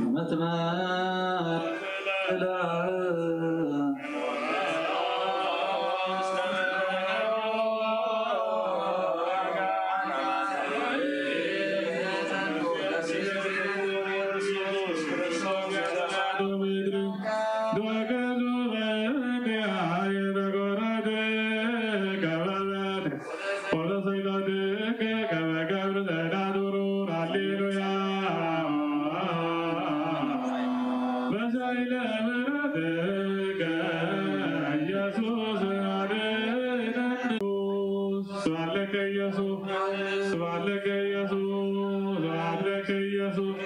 መትመ ስብሐት ለከ ኢየሱስ፣ ስብሐት ለከ ኢየሱስ፣ ስብሐት ለከ ኢየሱስ።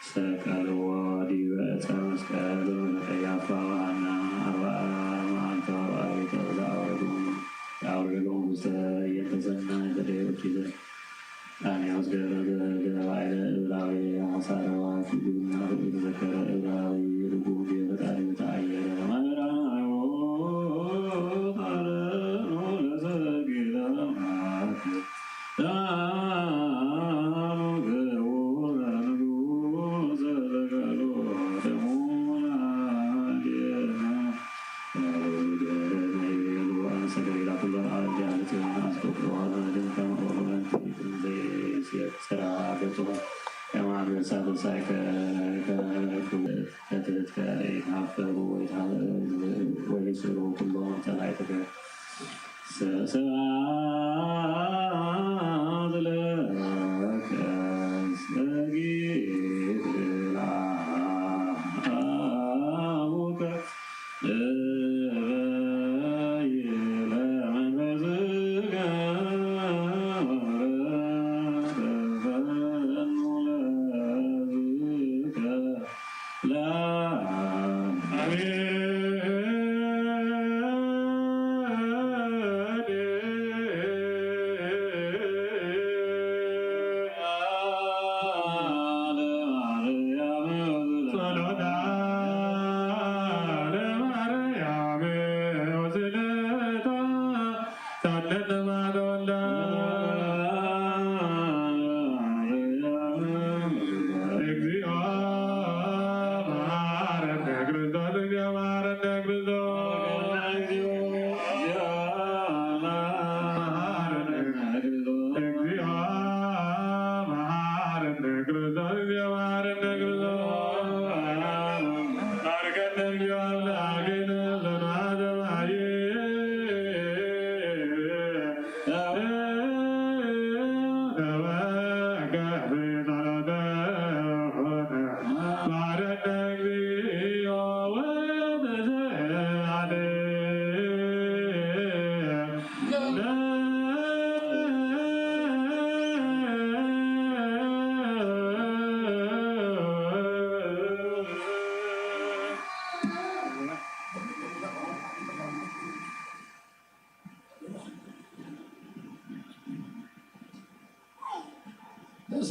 ሰቀልዎ ዲበ ዕፀ መስቀል ወሐና አርብዓ መዓልተ ወአርባዕተ ለአውረዱ ለአውረዱ ውስተ የንተሰና የተደየወኪዘ ጣንያውስ ገብረ ገባይለ እብራዊ ሐሳረዋ ኪዱና የተዘከረ እብራዊ ርጉም የፈጣሪ ተአየረ ማህበራዊ ከትትከ ይትሃፈሩ ወይስእሉ ኩሎም ጸላእትከ። ስብሐት ለከ ሰጊድ ለአቡከ እበይ ለመንፈስከ ወረድ ተፈኑ ለዝከ ለአሜን።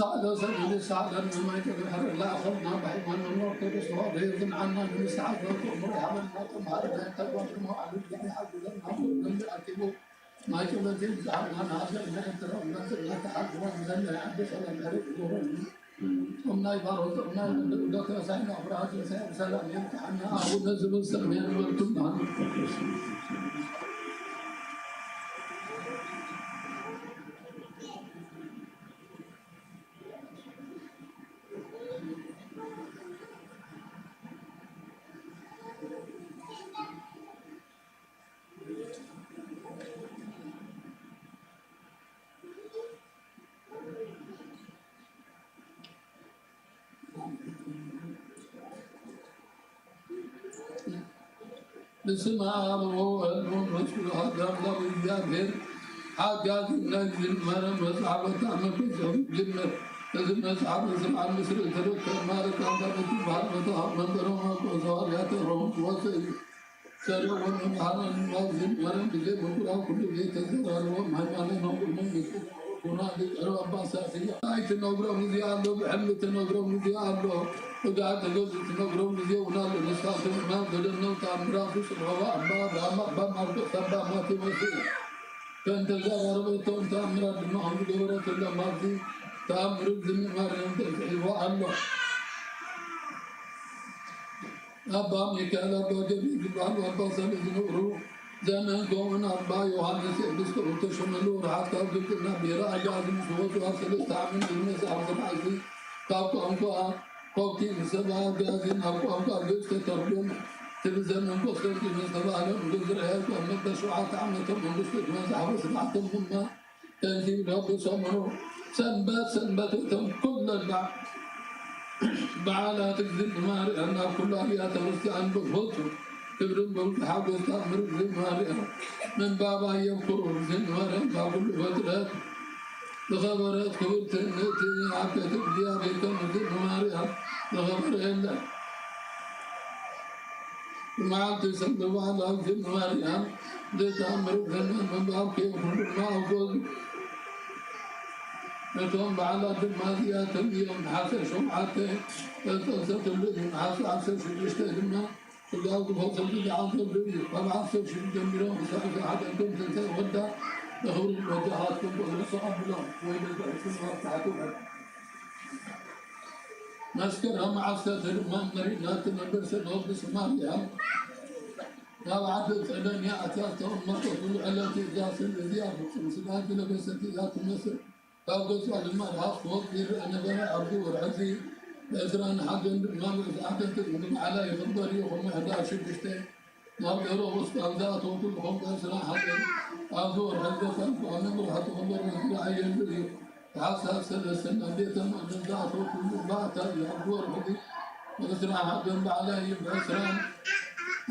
ሳዕለ ሰብ ንሳዕለ ንማይ ተግሕር ላእኸልና ብሃይማኖት ኦርቶዶክስ ተዋህዶ የጽንዓና። ንንስሓት ዘውትር ምሮ ይሃበና። ተምሃር ናይ ተጓድሞ ዓብድ ይሓግዘና። ኩሉ ኣኪቡ ናይ ጸሎት ይብዝሓልና። ንሃገርና ኤርትራ እናተሓግዋ ንዘላ ዓዲ ሰላም ሕርቅ ይግበረሉ። ጾም ናይ ባሮ ጾም ናይ ወልደ ተሳይና ብርሃት ተሳይ ሰላም የብዝሓልና። ኣቡነ ዘበሰማያት ይበርቱና። በስመ አብ ወወልድ ወመንፈስ ቅዱስ አሐዱ አምላክ እግዚአብሔር። ሓጋዚ ናይ ዝመረ መጽሓፈ ተአምር ጽሑፍ ይጅምር። እዚ መጽሓፍ እስራ ምስሪ ተደከ ማለት አንዳበት በዓል መጽሐፍ መንበረ ማርቆስ ሐዋርያተ ሮም ወፀ እዩ። ሰሪዖም መምሃራን ንባብ ዝመረ ብዘይ ምቁራብ ኩሉ ዘይተዘራረቦም ሃይማኖት መንቁልሞም ይጽ ቡና ሊቀ ጳጳሳት እያ። ኣይትነግሮም ግዜ ኣሎ፣ ብሕልሚ ትነግሮም ግዜ ኣሎ፣ ብጋዕ ተገዙ ትነግሮም ግዜ እውን ኣሎ። ንሳቶም ድማ ገደኖም ተኣምራቱ ጽንሖ ኣባ ኣብርሃም፣ ኣባ ማርቆስ፣ ኣባ ማቴዎስ እዩ። ከም ተዘራረበቶም ተኣምራት ድማ ከም ዝገበረትሎም ኣብዚ ተኣምር ዝምማርዮም ተጽሒፉ ኣሎ። ኣባ ሚካኤል፣ ኣባ ገብርኤል ዝበሃሉ ኣባ ሰለስተ ዝነብሩ ዘመን ከምኡውን ኣባ ዮሃንስ ኤጲስቆጶስ ተሾመሉ ወርሓት ካብ ግብጽ ናብ ብሔረ ኣጋዚ ምስ ወጹ ኣብ ሰለስተ ዓመት ዝመጽእ ኣብዚ መዓልቲ ካብ ቋንቋ ኮፕቲክ ንሰባ ኣጋዚ ናብ ቋንቋ ግብጽ ተተርጉም። እቲ ብዘመን ቆስጠንጢኖስ ዝተባህለ ንጉስ ዝረኣየ ካብ መበል ሸውዓተ ዓመቶም መንግስቱ እቲ መጽሓፈ ስርዓቶም ድማ ከምዚ ኢሎም ብሰሙኑ ሰንበት ሰንበት እቶም ኩለን በዓ-፣ በዓላት እግዝእትነ ማርያም ናብ ኩሉ ኣብያተ ክርስቲያን ብፍጹም ክብርን ብብዙሕ ሓጎስ ተኣምር እግዝእትነ ማርያም ምንባባ የብኩሩ። እግዝእትነ ማርያም ካብ ኩሉ ፍጥረት ዝኸበረት ክብርቲ ንእቲ ኣብ ቤተ እግዚኣብሔር ከም እግዝእትነ ማርያም ዝኸበረ የለን። ብመዓልቲ ሰንበት በዓል እግዝእትነ ማርያም ዝተኣምር ዘመን ምንባብ ከየብሉ ድማ ኣውገዙ። እቶም በዓላት ድማ እዚኣቶም እዮም። ነሓሰ ሸውዓተ ዝተጠንሰሰሉ እዩ። ነሓሰ ዓሰርተ ሽዱሽተ ድማ ስጋው ዝፈሰሉ ዝዓዘሉ እዩ። ካብ ዓሰርተ ሽዱሽተ ጀሚሮም ክሳብ ዓሰርተ ሓደ እንቶም ትንሳኤ ወዳ ብኽብሪ በጃኻትኩም ብእግሪ ስቕ ኣብሎም ወይ በጃ ኢልኩም ኣብ ታሕቲ ውረዱ። መስከረም ዓሰርተ ድማ መሪሕና እትነብር ስለ ቅድስት ማርያም ናብ ዓዲ ጸለምያ ኣትያ ዝተቐመጠትሉ ዕለት እያ። እዛ ስም እዚኣ ፍጹም ስጋ ዝለበሰት እያ ትመስል። ካብ ገጻ ድማ ረሃጽ ክወጽእ ይረአ ነበረ። ኣብዚ ወርሒ እዚ ዕስራን ሓደን ድማ ንእስዓተ ትእምር በዓላ ይኽበር እዩ። ከምኡ ሕዳር ሽዱሽተ ናብ ደብረ ቁስቋም ዝኣተወትሉ ኾንካ ስራሕ ሓዘን ኣብዚ ወርሒ ዘፈን ብቐነ ብርሃ ተኸበር ዝረኣየሉ እዩ። ታሕሳስ ሰለስተ ናብ ቤተ መቕደስ ዝኣተወትሉ ባእታ እዩ። ኣብዚ ወርሒ እዚ ዕስራ ሓደን በዓላ እዩ። ብዕስራን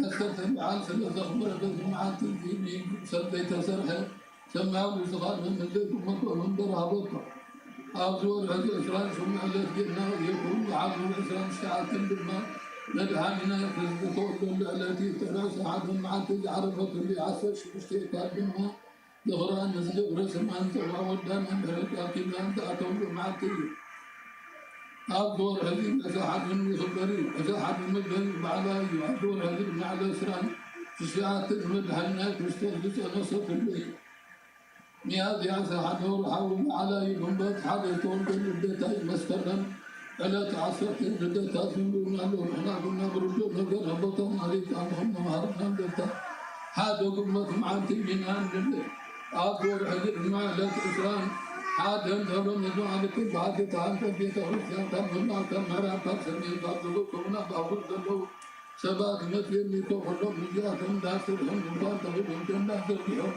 ዓሰርተን በዓል ስለ ዘኽበረ በዚ መዓልቲ እዚ ንይንግብ ሰብ ዘይተሰርሐ ሰማያዊ ዝኻል መመዘይ ክመልኦ መንበር ሃበቶ። ኣብዚ ወርሒ እዚ ዕስራን ሸሞንተን ዕለት ጌና የኹን፣ ዝሓለፈ ዕስራን ትሽዓተን ድማ መድሓኒና ክርስቶስ ዝተወልደሉ ዕለት እዩ። ጥሪ ዕስራን ሓደን መዓልቲ ዝዓረፈትሉ እዩ። ዓሰርተ ሽዱሽተ የካቲት ድማ ዝኽራ ንዝገብረ ስማ ንጽውዓ ወዳ መምሕረት ቃል ኪዳን ዝኣተውሉ መዓልቲ እዩ። ኣብዚ ወርሒ እዚ ዕስራን ሓደን ይኽበር እዩ። ዕስራን ሓደን መበል በዓላ እዩ። ኣብዚ ወርሒ እዚ ድማ ዕለት ዕስራን ትሽዓተን መድሓኒና ክርስቶስ ዝጸነሰትሉ እዩ። ሚያዝያ ዓሰርተ ሓደ ወርሓዊ በዓላ እዩ። ግንቦት ሓደ ዝተወልደሉ ልደታ እዩ። መስከረም ዕለት ዓሰርተ ልደታ ዝብሉና ኣለዉ። ንሕና ግና ብርዱእ ነገር ኣቦታትና ሊቃውንትኩም መምሃርና ልደታ ሓደ ግንቦት መዓልቲ ኢና ንብል። ኣብ ወርሒ እዚ ድማ ዕለት ዕስራን ሓደን ደብረ መዝሙር ኣለክም በዓል ዝተሃንጸት ቤተ ክርስቲያን ካብ ምብራቕ፣ ካብ ምዕራብ፣ ካብ ሰሜን፣ ካብ ደቡብ፣ ከምኡና ባቡር ዘለዉ ሰባት መጺኦም ይተኽሎም። እዚኣቶም እንዳ ስርሖም ድንኳን ተኺሎም፣ ቴንዳ ዘርጊሖም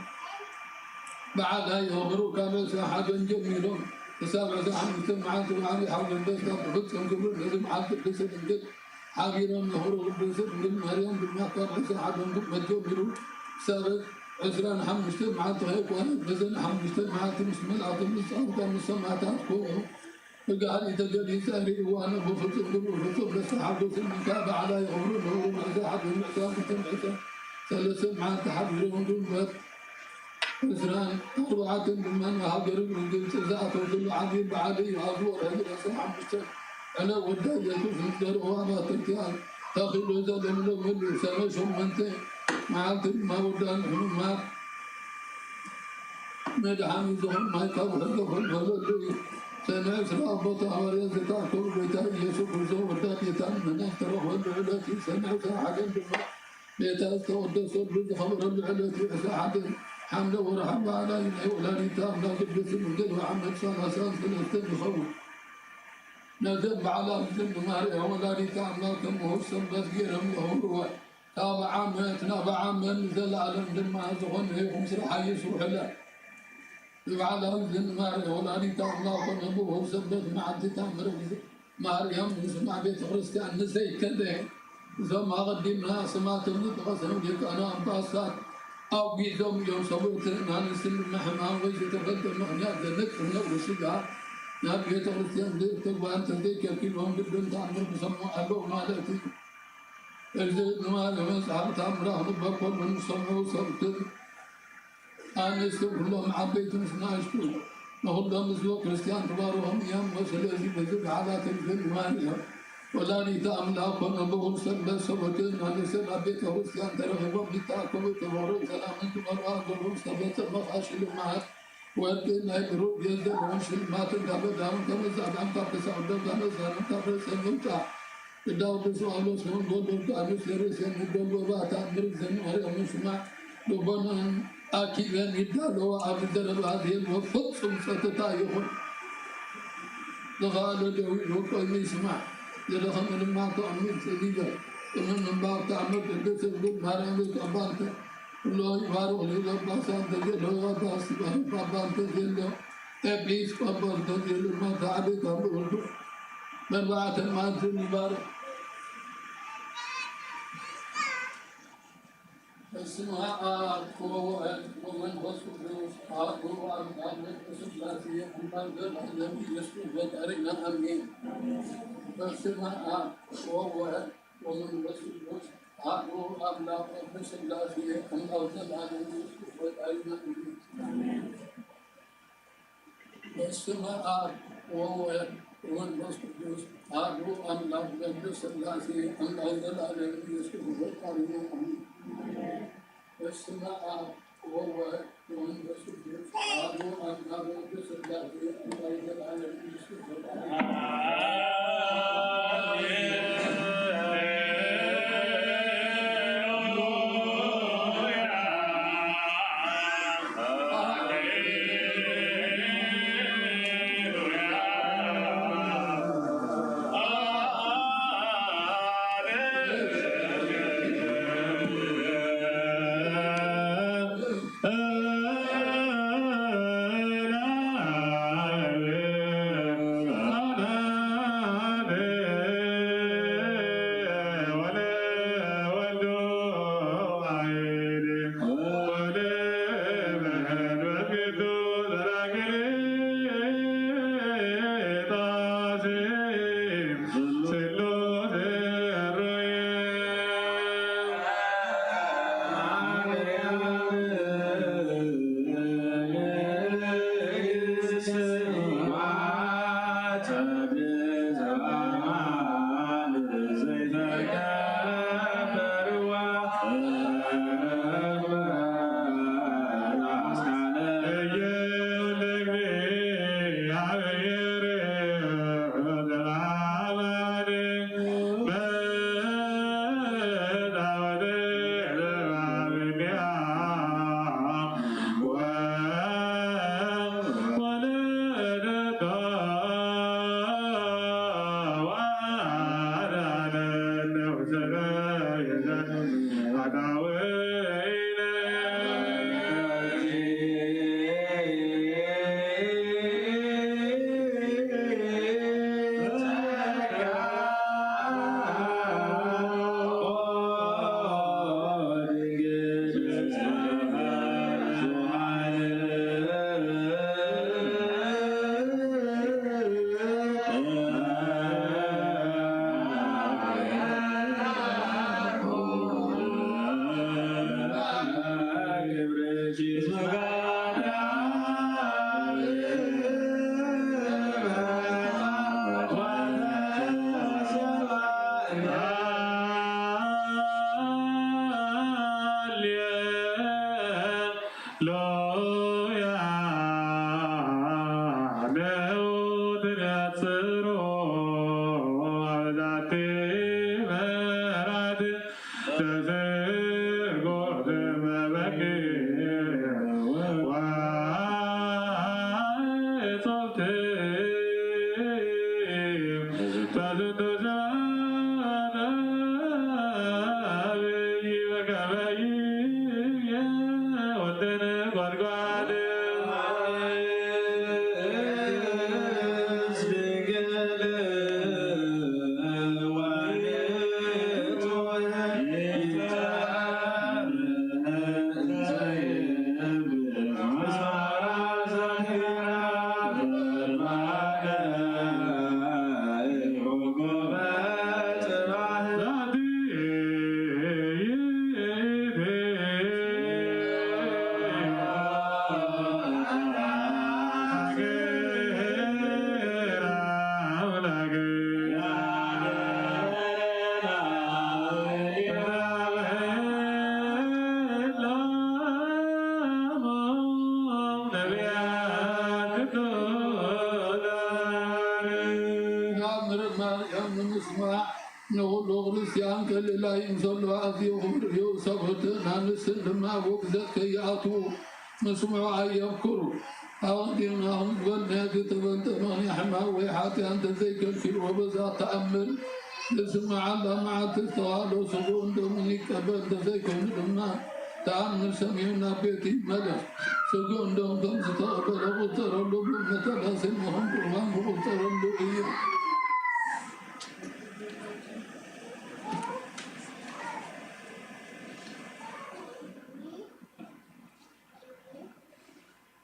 በዓል የኽብሩ። ካብ ዕስራን ሓደን ጀሚሮም ክሳብ ዕስራን ሓሙሽተን መዓልቲ በዓል ሓውለን ደስታ ብፍጹም ክብሪ ነዚ መዓልቲ ቅድስት ድንግል ሓቢሮም የኽብሩ። ቅድስት ድንግል ማርያም ድማ ካብ ዕስራን ሓደን መጀሚሩ ክሳብ ዕስራን ሓሙሽተን መዓልቲ ከይኮነ፣ በዘን ሓሙሽተ መዓልቲ ምስ መላእክቲ፣ ምስ ጻድቃን፣ ምስ ሰማዕታት ኮይኑ ብጋህዲ ተገሊጸ ርእይዋ። ብፍጹም ግብሩ ፍጹም ደስታ ሓጎስን ምልካዕ በዓላ የኽብሩ ነበሩ። ዕስራን ሓደን ዕስራን ክልተን ዕስራን ሰለስተን መዓልቲ ሓቢሮም ግንቦት ዕስራን ኣርባዕተን ድማ ንሃገሩ ንግብፂ ዝኣተወትሉ ዓብዪ በዓል እዩ። ኣብዚ ወርሒ ዕስራን ሓሙሽተን ዕለት ወዳ ኢየሱስ ምስ ዘርእዋ ኣባትርቲኣን ተኺሉ ዘለምለመሉ፣ ሰነ ሸሞንተ መዓልቲ ድማ ወዳ ንሕሙማት መድሓኒ ዝኾን ማይ ካብ ውሕዘ ፈልፈለሉ እዩ። ሰነ ዕስራ ኣቦት ሃዋርያት ዝተኣከቡ ጌታ ኢየሱስ ክርስቶስ ወዳ ጌታ ንሕና ዝተረኽበሉ ዕለት እዩ። ሰነ ዕስራ ሓደን ድማ ጌታ ዝተቐደሰሉ ዝኸበረሉ ዕለት እዩ። ዕስራ ሓደን ሓምለ ወርሓ በዓላ እዩ። ናይ ወላዲተ ኣምላክ ቅድስቲ ድንግል በዓመት ሰላሳን ሰለስተን ይኸውን። ነዘን በዓላት እዘን ንማርያም ወላዲተ ኣምላክ ከም ምሁር ሰንበት ገይሮም የኽብርወን። ካብ ዓመት ናብ ዓመት ንዘለኣለም ድማ ዝኾነ ይኹን ስራሕ ኣይስርሑለን። ንበዓላት እዘን ንማርያም ወላዲተ ኣምላክ ኮነ ምሁር ሰንበት መዓልቲ ታምረ ማርያም ምስማዕ ቤተ ክርስቲያን ንዘይከደ፣ እዞም ኣቐዲምና ስማቶም ዝጠቐስናዮም ሊቃነ ጳጳሳት ኣጒዞም እዮም። ሰብኡትን ኣንስትን ድማ ሕማም ወይ ዝተፈልጠ ምኽንያት ዘነቅፍ ነውሪ ስጋ ናብ ቤተ ክርስቲያን ዝእተዋ እንተዘይከልኪሎም ግድን ተኣምር ክሰምዑ ኣለዉ ማለት እዩ። እዚ ድማ ንመጽሓፍ ተኣምራ ክንበብ ከሎ ንሰምዑ ሰብኡትን ኣንስትን ኩሎም ዓበይቲ ምስ ንኣሽቱ ንኹሎም ህዝበ ክርስቲያን ትባርኾም እዮም። ስለዚ በዚ በዓላት እግዝእትነ ማርያም ወላዲተ ኣምላክ ኮነ ብኹል ሰንበት ሰብኡትን ኣንስትን ኣብ ቤተ ክርስቲያን ተረኺቦም ይተኣከቡ፣ እቲ ፍቕርን ሰላምን ክመልኣ ዘለዎም ዝተፈጸመ ሽልማት ወርቂ ናይ ብሩር ጌጽ ዘለዎም ሽልማትን ካብ ኣእዳዎም ተመዛዕዳም ካብ ክሳዶም ካብ ኣእዛኖም ካብ ርእሶም ይውጻእ። ቅዳው ቅዱስ ጳውሎስ እውን ጎልጎል ቃሉስ የርእስን ንጎልጎባ ተኣምር ዘማርያም ምስማዕ ልቦናን ኣኪበን ይዳለዋ። ኣብዚ ዘረባ ዘየልቦ ፍጹም ጸጥታ ይኹን። ዝኸኣለ ደው ኢሉ ኮይኑ ይስማዕ፣ ዝደኸመ ድማ ተቐሚጡ ይግበር። ቅድሚ ምንባብ ተኣምር ቅድስት ድንግል ማርያም ሊቀ ባንተ ኩሎ ይባርኽ። ሊቀ ጳጳሳት እንተዘሎ ጳጳስ ይባርኽ፣ ጳጳስ እንተዘሎ ኤጲስቆጶስ እንተዘሎ ድማ ሰዓቤት ኣብ ልዑል መርባዕተ ማዕልቲ ይባርኽ። በስመ አብ ወወልድ ወመንፈስ ቅዱስ አሐዱ አምላክ ቅድስት ሥላሴ አምላክ ዘላለም ኢየሱስ ፈጣሪና አሜን። በስመ አብ ወወልድ ወመንፈስ ቅዱስ አሐዱ አምላክ ቅድስት ሥላሴ አምላክ ዘላለም ኢየሱስ ፈጣሪና አሜን። በስመ አብ ወወልድ ወመንፈስ ቅዱስ አሐዱ አምላክ ቅድስት ሥላሴ አምላክ ዘላለም ኢየሱስ ፈጣሪና አሜን። በስመ አብ ወወልድ ወመንፈስ ቅዱስ አሐዱ አምላክ ቅድስት ሥላሴ አምላክ ዘላለም ኢየሱስ ፈጣሪና አሜን። ወበዛቲ መራት ተስጎ መበኪ ወጾብቲ ተዝንቱ ስብሐት ለአብይ ወከመይ ወልደ ነጎድጓድ። ነቢያት ቅዱሳን። ናብ ምርማር እዮም ንምስማዕ። ንኹሉ ክርስቲያን ከልላይ እንሰሎ ኣዝዩ ክቡር እዩ። ሰብኡትን ኣንስትን ድማ ውግዘት ከይኣትዉ ምስምዑ ኣየብክሩ። ኣቐዲምና ክንግበል ነቲ ተፈልጠ ምኽንያት ሕማም ወይ ሓጢኣት እንተዘይከልኪልዎ በዛ ተኣምር ዝስምዓላ መዓልቲ ዝተዋህዶ ስግኡን ደሙን ይቀበል፣ እንተዘይኮይኑ ድማ ተኣምር ሰሚዑ ናብ ቤቱ ይመለስ። ስግኡን ደሙን ከም ዝተቐበለ ክቑጸረሉ ብእምነት ኣዳሲምኩም ቁርባን ክቑጸረሉ እዩ።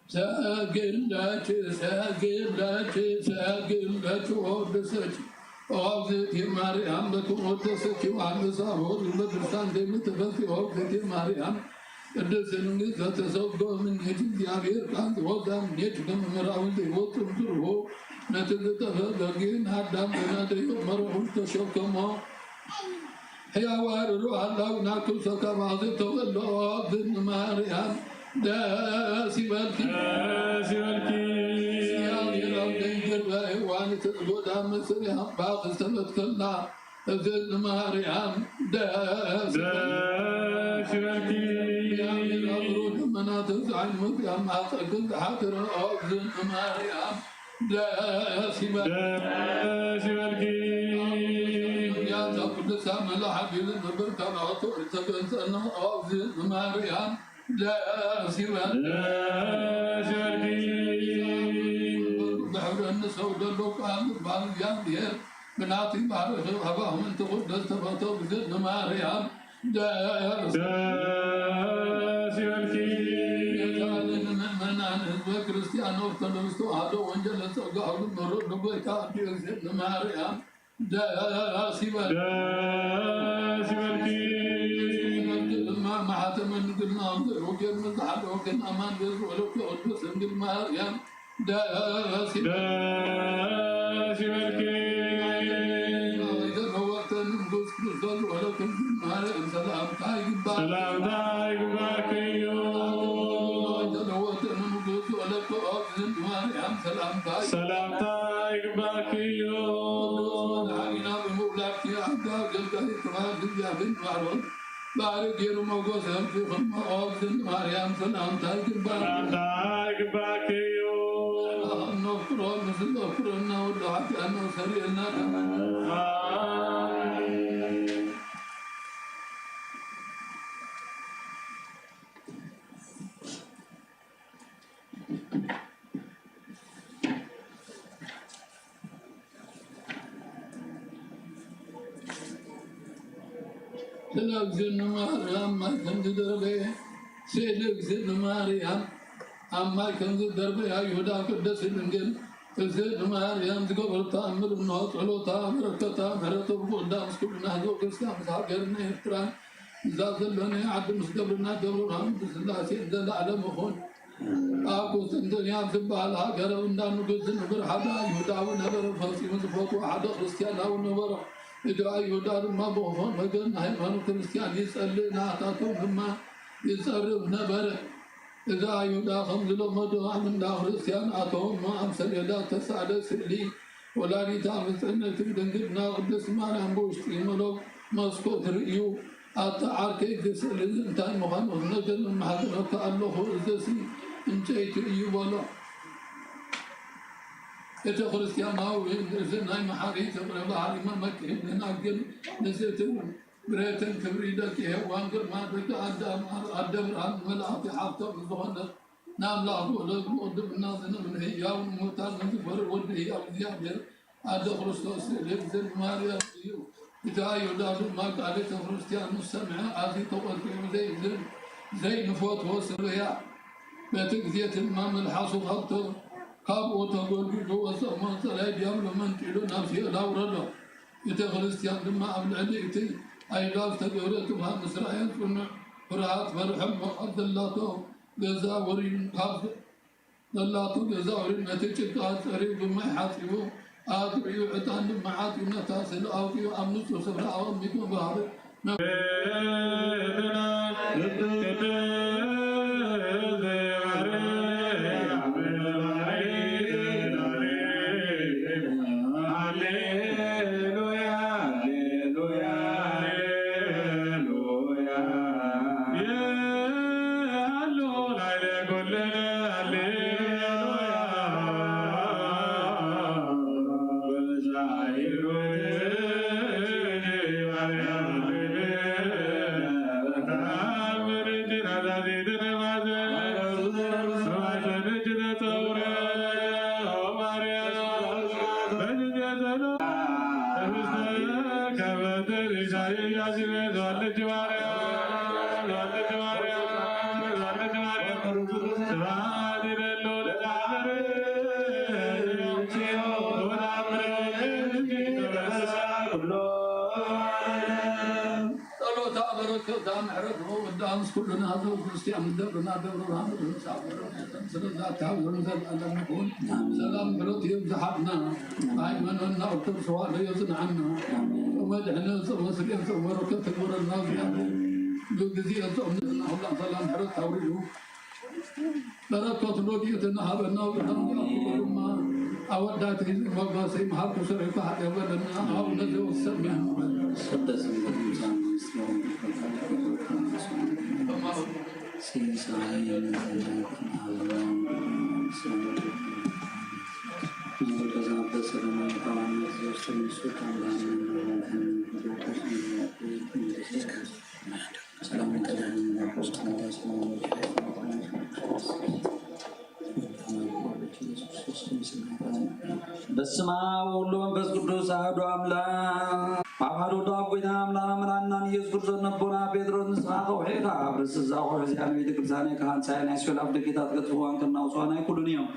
ሰግድ ለኪ ሰግድ ለኪ ሰግድ ለኪ ወወድሰኪ ኦግዝእቲ ማርያም በክም ወደሰኪ ዮሐንስ አፈወርቅ በድርሳን ዘይምትፈሲ ኦግዝእቲ ማርያም ቅድስት ድንግል ዘተሰጎ ምኔኪ እግዚአብሔር ቃል ዘወዛ ምኔኪ በመምህራዊ ዘይወፅም ዝርሆ ነቲ ዝጠፈ በጊን አዳም በናደዮ መረኹ ተሸከሞ ሕያው ኣርሩ ኣላው ናኩ ሰከማዚ ተወልኦ ብን ማርያም ደስ ይበልኪ። ደስ ይበልኪ። ሲያል ይላል ዘይግር በህዋን ትጽጎዳ ምስል ያባ ክስተበትከላ እዝን ማርያም ደስ ይበልኪ። ደስ ይበልኪ። ሲያል ይላል ሩ ደመና ተዛይን ወዚያ ማጸግን ዝሓድረ እዝን ማርያም ደስ ይበል። ደስ ይበልኪ። ያንተ ቅዱሳን መላእክት ቢል ነበር ተናቶ ተገንጸና ኣብዚ ማርያም ደስ ይበል። ደስ ይበልኪ። ብሕብረ ንሰው ደሎ ቃል ባል እግዚኣብሔር ብናቲ ማርያም ሃባሁን ተወደስ ተፈቶ ብዝን ማርያም ደስ ደስ ይበልኪ። ምእመናን ህዝበ ክርስቲያን ኦርቶዶክስ ተዋህዶ ወንጌል ጸጋ ሁሉ ምሩር ንጎይታ ኣዲኡ እግዝእትነ ማርያም ደስ ይበል። ደስ ይበልኪ። ድማ ማሕተመ ድንግልና ወንጌል መዝሓለ ወገን ኣማን ዘዝወለኩ ቅዱስ ድንግል ማርያም ደስ ይበል። ደስ ይበልኪ። ዘለወተ ንጉስ ክርስቶስ ወለኩም ማርያም ሰላምታ ይግባል። ሰላምታ ይግባኪ እዩ። ዘለወተ ንጉስ ወለኩም ማርያም ሰላምታ ይግባል። ሰላምታ ይግባኪ እዩ። መድኃኒና ብምውላድኪ ኣጋ ገልጋይ ተባህል እግዚአብሔር ባሮን ባርክ ገይሩ ሞገስ ኣምጺኹም ኣብ ዝን ማርያም ሰላምታ ይግባእ። ሰላምታ ይግባእኪ እዩ። ነፍቅሮ ምስ ዘፍቅረና ወዲ ሓጢኣትና ሰሪየልና። ኣሜን። ስለ እግዝእነ ማርያም ማይ ከም ዝደርበየ፣ ስእሊ እግዝእነ ማርያም ኣብ ማይ ከም ዝደርበያ ይሁዳ ቅድስት ድንግል እግዝእነ ማርያም ዝገበሮ ተኣምር እንሆ። ጸሎታ፣ በረከታ፣ ምሕረቱ ብኩልና ምስ ኩልና ህዝበ ክርስቲያን ምስ ሃገርና ኤርትራ እዛ ዘሎ ናይ ዓዲ ምስ ደብርና ደብረ ብርሃን ብስላሴ ዘለዓለም ይኹን። ኣብ ቁስጥንጥንያ ኣብ ዝበሃል ሃገር ኣብ እንዳ ንጉስ ዝነብር ሓደ ኣይሁዳዊ ነበረ። ፈጺሙ ዝፈትዎ ሓደ ክርስትያናዊ ነበረ። እቲ ኣይሁዳ ድማ ብኽፉእ ነገር ንሃይማኖት ክርስትያን ይጸልእ፣ ንኣታቶም ድማ ይጸርፍ ነበረ። እዚ ኣይሁዳ ከም ዝለመዶ ኣብ እንዳ ክርስትያን ኣተወ እሞ ኣብ ሰሌዳ ዝተሳእለ ስእሊ ወላዲት ኣመ ጽዕነትን ድንግልና ቅድስት ማርያም ብውሽጢ መሎ መስኮት ርእዩ፣ ኣታ ዓርከይ፣ እዚ ስእሊ እዚ እንታይ ምዃኑ ክነግር እማሕጽነካ ኣለኹ፣ እዚሲ ዕንጨይቲ እዩ በሎ። እቲ ክርስትያናዊ እዚ ናይ መሓሪ ፍቕሪ ባህሪ መመክሒ ደናግል ንስእትን ብሬትን ክብሪ ደቂ ሄዋን ግርማ ደቂ ኣዳም ኣደ ብርሃን መላእኽቲ ሓፍቶም ዝኾነ ንኣምላኽ ዝወለድ ምቕድምና ዝነብር ህያው ንሙታን ንዝፈርድ ወዲ ህያው እግዚኣብሔር ኣደ ክርስቶስ ስእሊ እግዝእን ማርያም እዩ። እቲ ኣይሁዳ ድማ ቃል ቤተ ክርስቲያን ምስ ሰምዐ ኣዝዩ ተቖጢዑ ዘይእዝን ዘይንፈትዎ ስርያ በቲ ግዜ ድማ መልሓሱ ካብቶ ካብኡ ተጎልቢሉ ወሰሞ ጸላይ ዲያብሎ መንጢሉ ናብ ሲኦል ኣውረዶ። ቤተ ክርስቲያን ድማ ኣብ ልዕሊ እቲ ኣይሁዳ ዝተገብረ ጥፋ ምስ ረኣየን ጽኑዕ ፍርሃት ፈርሐ እሞ ኣብ ዘላቶ ገዛ ወሪዱ ካብ ዘላቶ ገዛ ወሪዱ ነቲ ጭቃ ጸሪዩ ብማይ ሓጺቡ ኣጥሪዩ ዕጣን ድማ ዓጢዩ ነታ ስእሊ ኣውጺኡ ኣብ ንጹህ ስፍራ ኣቐሚጡ ባህሪ ጸሎታ በረከታ ምሕረት ወዳ ምስ ኩልና ህዝበ ክርስቲያን ደብርና ደብረ ብርሃን ቅዱስ ኣቡነ ስለዛ ታብዞም ዘላለም ይኹን። ሰላም ምሕረት የብዝሓልና። ሃይማኖትና ኦርቶዶክስ ተዋህዶ የጽንዓና። ጾመ ድሕነት፣ ጾመ ስርየት፣ ጾመ በረከት ይግበረልና። ብግዜ ጾም ንሕና ኩላ ሰላም ምሕረት ኣውሪዱ በረከት ረድኤትን ሃበና። ብጣም ድማ ኣወዳት ሞገሰ ይምሃርኩ ሰሪዕኩ ሓጢ በለና። ኣቡነ ዘወሰን በስመ አብ ወወልድ ወመንፈስ ቅዱስ አሐዱ አምላክ። ኣብ ሓደ ወዶ ኣብ ጎይታ ኣምላኽና መድኃኒናን ኢየሱስ ክርስቶስ ነቦና ጴጥሮስ ንስኻ ከውሒ ኢኻ። ኣብ ርእሲ እዛ ከውሒ እዚኣ ንቤተ ክርስቲያነይ ክሃንጻ ናይ ሲኦል ኣፍደገታት ገድፍዋን ከናውጽዋን ኣይክእሉን እዮም።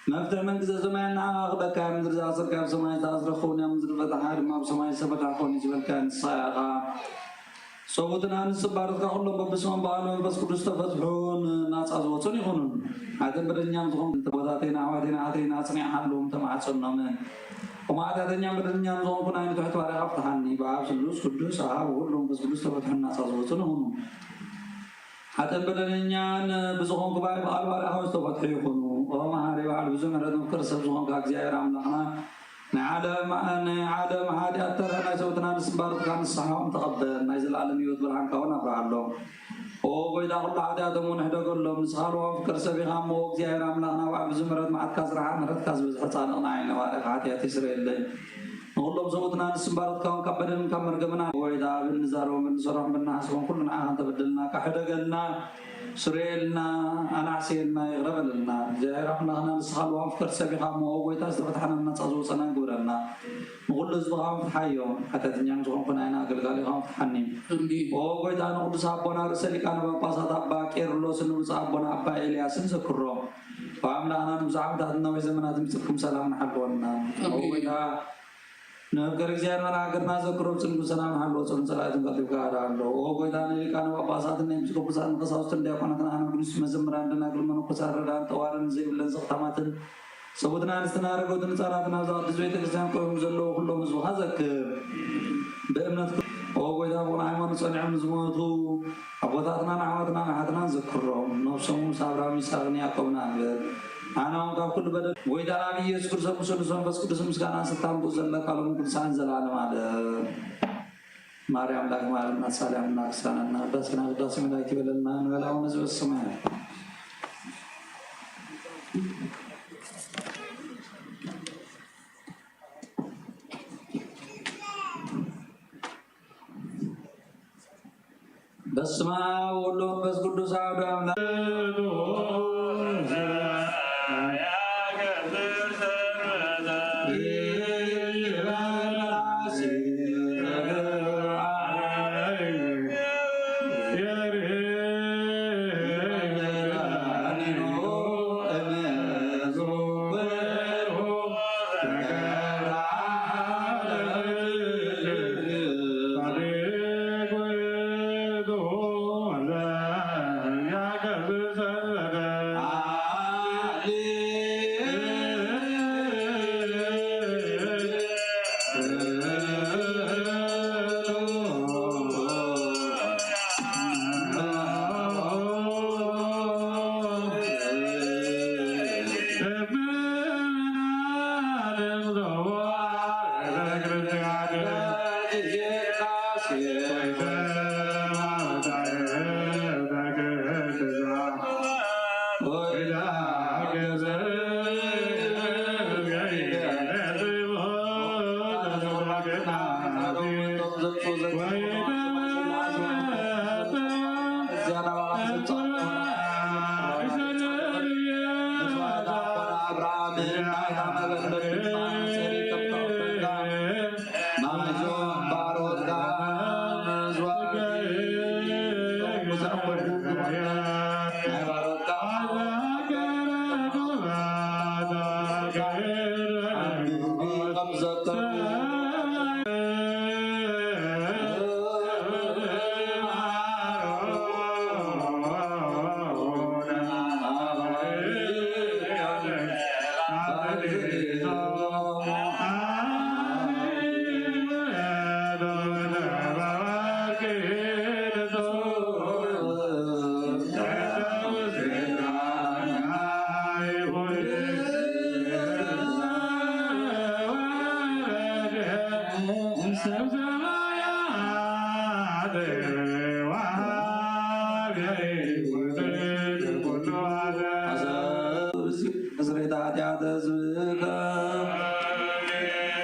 መፍትሒ መንግስተ ሰማይ ንዓኻ ክበካ እያ። ምድሪ ዝኣሰርካያ ኣብ ሰማይ ዝተኣስረ ክኸውን እያ። ምድሪ ፈታሓ ድማ ኣብ ሰማይ ዝተፈትሐ ክኸውን እዩ ዝበልካያ ንስኻ ኢኻ። ሰቡትና ንስባርትካ ኩሎም በብስሞም ብኣብ መንፈስ ቅዱስ ዝተፈትሑን ናጻ ዝወጹን ይኹኑን። ሓጢኣትን በደለኛን ዝኾኑ ኣቦታተይን ኣሕዋተይን ኣሓተይን ኣጽኒዕካ ኣለዎም ተማሕጸኖምን። ከምኡ ሓጢኣተኛን በደለኛን ዝኾንኩ ናይ ንትሕት ባርያኻ ፍትሓኒ። ብኣብ ስሉስ ቅዱስ ኣብ ወወልድ ወመንፈስ ቅዱስ ዝተፈትሑን ናጻ ዝወጹን ይኹኑ። ሓጥእን በደለኛን ብዝኾንኩ ባይ ብቓል ባርያኻ ዝተፈትሑ ይኹኑ። ኦ መሓሪ በዓል ብዙሕ ምሕረት መፍቀሪ ሰብ ዝኾንካ እግዚኣብሔር ኣምላኽና ናይ ዓለም ናይ ዓለም ሓጢኣት ተረፍ ናይ ሰብትና ንስባርትካ ንስሓኦም ተቐበል ናይ ዘለኣለም ህይወት ብርሃንካ እውን ኣብርሃሎም። ኦ ጎይታ ኩሉ ሓጢኣቶም እውን ሕደገሎም ንስኻ ልዋም ፍቅር ሰብ ኢኻ እሞ እግዚኣብሔር ኣምላኽና በዓል ብዙሕ ምሕረት መዓትካ ዝረሓ ምሕረትካ ዝበዝሐ ጻድቕ ንዓይነ ባርያኻ ሓጢኣት ይስረየለይ። ንኹሎም ሰብኡትና ንስምባረትካውን ካብ በደልን ካብ መርገምና ጎይታ ብንዛረቦም ብንሰርሖም ብናሓስቦም ኩሉ ንዓኻ እንተበደልና ካሕደገልና ስረየልና ኣናሕስየልና ይቕረ በለልና እግዚኣብሔር ኣምላኽና ንስኻ ልዋም ፍቅር ሰብ ኢኻ እሞ ጎይታ ዝተፈትሓና ናፃ ዝወፀና ግብረልና ንኹሉ ህዝብኻ ፍትሓዮም ሓጢኣተኛም ዝኾንኩ ናይና ኣገልጋሊኻ ፍትሓኒ ኦ ጎይታ ንቅዱስ ኣቦና ርእሰ ሊቃነ ጳጳሳት ኣባ ቄርሎስን ንብፁዕ ኣቦና ኣባ ኤልያስን ዘክሮም ብኣምላኽና ንብዙሕ ዓመታት ነዊሕ ዘመናት ምፅኩም ሰላም ንሓልወልና ኦ ጎይታ ንፍቅር እግዚኣብሔር ሃገርና ዘክሮ ብፅንቁ ሰላም ንሓልዎ ፅሉን ፀላእትን ቀልጢፍካ ኣዳ ኣሎ ኦ ጎይታ ንሊቃነ ጳጳሳትን ናይ ኤጲስቆጶሳትን ቀሳውስትን ዲያቆናትን ኣናጉንስ መዘምራን ደናግል መነኮሳት ረዳን ጠዋርን ዘይብለን ዘኽታማትን ሰቡትና ኣንስትና ኣረገውትን ህፃናትን ኣብዛ ቅድስት ቤተ ክርስቲያን ቆይሞም ዘለዉ ኩሎም ህዝብኻ ዘክር ብእምነት ኦ ጎይታ ብቑን ሃይማኖት ጸኒዖም ንዝሞቱ ኣቦታትናን ኣሕዋትናን ኣሓትናን ዘክሮም ነብሶም ምስ ኣብርሃም ይስሐቅን ያዕቆብን ኣንብር ኣነ እውን ካብ ኩሉ በደል ጎይታና ብኢየሱስ ክርስቶስ ምስ ቅዱስ መንፈስ ቅዱስ ምስጋና ስልጣን ብኡ ዘለካ ሎም ቅዱሳን ዘላለም ኣለ። ማርያም ላክ ማርያም ናሳልያም ናክሳና ናዳስና ቅዳሴ መላእክት ይበለልና። ንበላው ነዚ በስመ በስመ አብ ወወልድ ወመንፈስ ቅዱስ አሐዱ አምላክ።